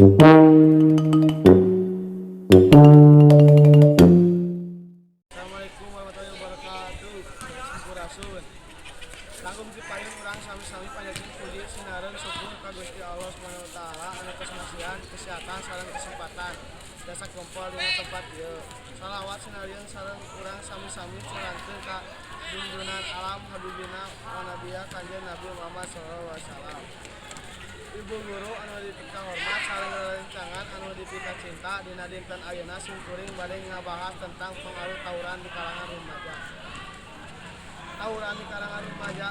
Assalamualaikum warahmatullahi wabarakatuh. Sampurasun. Langkung ti payun urang sami-sami panjatkeun puji sinareng syukur ka Gusti Allah Subhanahu wa taala anu tos masihan kesehatan sareng kesempatan jasa kumpul dina tempat ieu. Salawat sinareng sareng urang sami-sami curangkeun ka junjungan alam, habibina wa nabiyana, Kanjeng Nabi Muhammad sallallahu alaihi wasallam. Ibu guru anu dipika hormat sareng rerencangan anu dipika cinta, dina dinten ayeuna simkuring bade ngabahas tentang pengaruh tawuran di kalangan remaja. Tawuran di kalangan remaja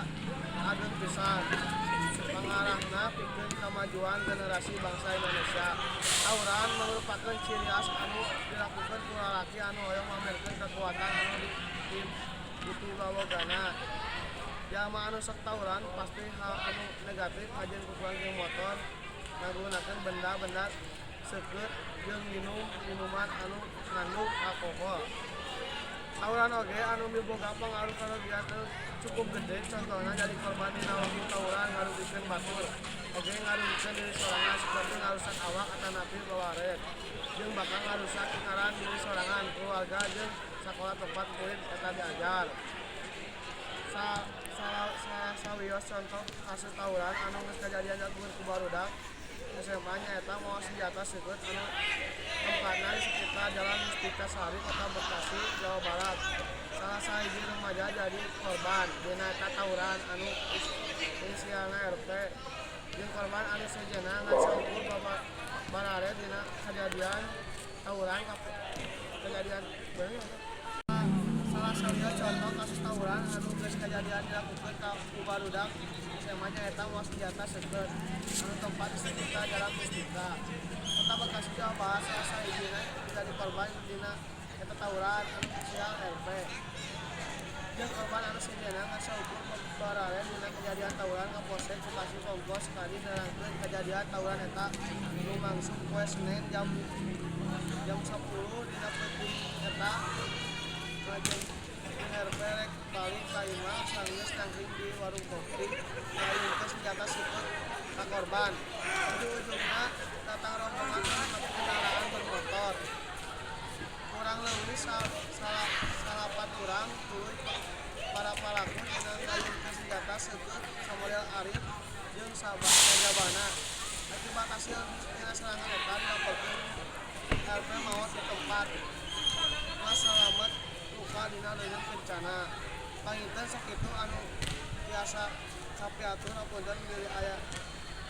ageng pisan pangarahna pikeun kamajuan generasi bangsa Indonesia. Tawuran merupakan ciri khas anu dilakukan ku lalaki anu hoyong mamerkeun kekuatan anu dipibawogana. Jalma anu sok tawuran pasti hal anu negatif kajeun pukulan jeung motor, ngagunakeun benda-benda seukeut, jeung nginum minuman anu ngandung alkohol. Tawuran oge anu miboga pangaruh karugian teu cukup gede, contohna jadi korban dina waktu tawuran ngarugikeun batur oge ngarugikeun diri sorangan seperti ngarusak awak atanapi bawareat, jeung bakal ngarusak ngaran diri sorangan, keluarga, jeung sakola tempat murid eta diajar. Salah sawios contoh kasus tawuran anu geus kajadian dilakukeun ku barudak SMA nyaeta mawa senjata seukeut anu tempatna di sekitar Jalan Mustika Sari, Kota Bekasi, Jawa Barat. Salah sahiji remaja jadi korban dina eta tawuran anu inisialna RP jeung korban anu sejenna ngan saukur barare dina kajadian tawuran kejadian bener. Salah sawios contoh kasus tawuran anu geus kajadian dilakukeun ku barudak SMA nyaeta mawa senjata seukeut anu tempat di sekitar Jalan Mustika, Kota Bekasi, Jawa Barat. Salah sahijina jadi korban dina eta tawuran anu inisial RP jeung korban anu sejenna ngan saukur barare dina kejadian tawuran. Kapolsek Bekasi Kompol Sukadi nerangkeun kejadian tawuran eta lumangsung poe Senen jam jam 10 dina peuting eta. Lajeng RP rek balik ka imah sanggeus nangkring di warung kopi, ngayunkeun senjata seukeut ka korban. Ujung-ujungna datang rombongan kendaraan bermotor kurang leuwih salapan urang, tuluy para palaku dina ngayunkeun senjata seukeut samodel arit jeung sajabana. Akibat hasil tina serangan eta dilaporkeun RP maot di tempat, mas salamet luka dina leungeun kencana. Panginten sakitu anu tiasa kapihatur, hapunten bilih aya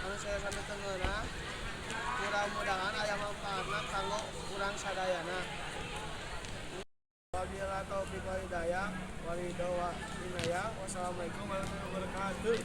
anu saesan teu ngeunah. Mudah-mudahan aya manfaatna kanggo urang sadayana. Wabillahi taufiq wal hidayah, waridho wa inayah. Wassalamualaikum warahmatullahi wabarakatuh.